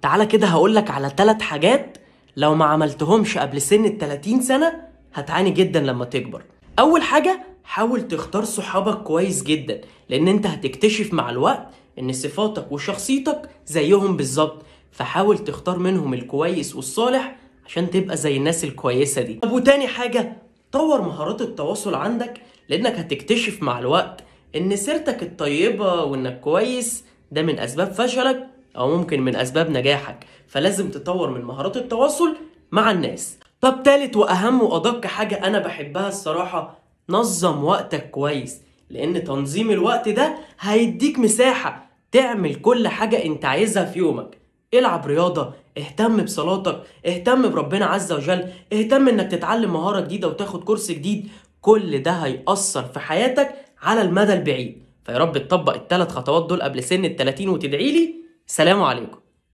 تعالى كده هقولك على 3 حاجات لو ما عملتهمش قبل سن 30 سنة هتعاني جدا لما تكبر. أول حاجة، حاول تختار صحابك كويس جدا، لأن أنت هتكتشف مع الوقت إن صفاتك وشخصيتك زيهم بالظبط، فحاول تختار منهم الكويس والصالح عشان تبقى زي الناس الكويسة دي. طب وتاني حاجة، طور مهارات التواصل عندك، لأنك هتكتشف مع الوقت إن سيرتك الطيبة وإنك كويس ده من أسباب فشلك أو ممكن من أسباب نجاحك، فلازم تطور من مهارات التواصل مع الناس. طب تالت وأهم وأدق حاجة أنا بحبها الصراحة، نظم وقتك كويس، لأن تنظيم الوقت ده هيديك مساحة تعمل كل حاجة أنت عايزها في يومك. العب رياضة، اهتم بصلاتك، اهتم بربنا عز وجل، اهتم انك تتعلم مهارة جديدة وتاخد كورس جديد. كل ده هيأثر في حياتك على المدى البعيد. فيا رب تطبق ال3 خطوات دول قبل سن 30 وتدعيلي. سلام عليكم.